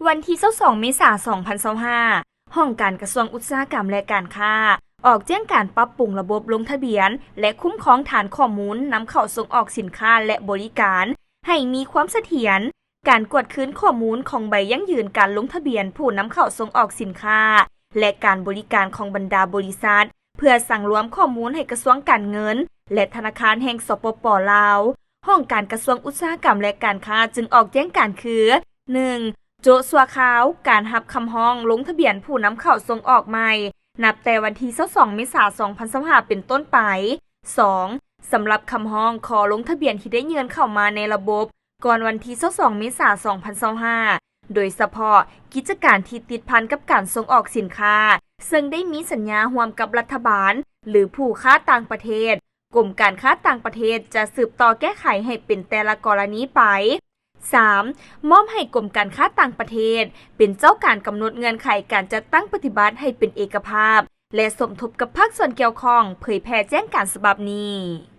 ວັນທີຊາວສອງ ເມສາ ສອງພັນຊາວຫ້າ ຫ້ອງການກະຊວງອຸດສາຫະກຳ ແລະ ການຄ້າ ອອກແຈ້ງການປັບປຸງລະບົບລົງທະບຽນ ແລະ ຄຸ້ມຄອງຖານຂໍ້ມູນນຳເຂົ້າສົ່ງອອກສິນຄ້າ ແລະ ບໍລິການ ໃຫ້ມີຄວາມສະຖຽນ, ການກວດຄືນຂໍ້ມູນຂອງໃບຢັ້ງຢືນການລົງທະບຽນຜູ້ນຳເຂົ້າສົ່ງອອກສິນຄ້າ ແລະ ການບໍລິການຂອງບັນດາບໍລິສັດ ເພື່ອສັງລວມຂໍ້ມູນໃຫ້ກະຊວງການເງິນ ແລະ ທະນາຄານແຫ່ງ ສປປ ລາວ. ຫ້ອງການກະຊວງອຸດສາຫະກຳ ແລະ ການຄ້າ ຈຶ່ງອອກແຈ້ງການຄື ໜຶ່ງ ໂຈະຊົ່ວຄາວການຮັບຄຳຮ້ອງລົງທະບຽນຜູ້ນຳເຂົ້າສົ່ງອອກໃໝ່ ນັບແຕ່ວັນທີຊາວສອງ ເມສາ ສອງພັນຊາວຫ້າ ເປັນຕົ້ນໄປ. ສອງ ສຳລັບຄຳຮ້ອງຂໍລົງທະບຽນທີ່ໄດ້ຍື່ນເຂົ້າມາໃນລະບົບ ກ່ອນວັນທີຊາວສອງ ເມສາ ສອງພັນຊາວຫ້າ ໂດຍສະເພາະກິດຈະການທີ່ຕິດພັນກັບການສົ່ງອອກສິນຄ້າ ເຊິ່ງໄດ້ມີສັນຍາຮ່ວມກັບລັດຖະບານ ຫຼື ຜູ້ຄ້າຕ່າງປະເທດ, ກົມການຄ້າຕ່າງປະເທດຈະສືບຕໍ່ແກ້ໄຂໃຫ້ເປັນແຕ່ລະກໍລະນີໄປ. ສາມ ມອບໃຫ້ກົມການຄ້າຕ່າງປະເທດ ເປັນເຈົ້າການກຳນົດເງື່ອນໄຂການຈັດຕັ້ງປະຕິບັດໃຫ້ເປັນເອກະພາບ ແລະ ສົມທົບກັບພາກສ່ວນກ່ຽວຂ້ອງເຜີຍແຜ່ແຈ້ງການສະບັບນີ້.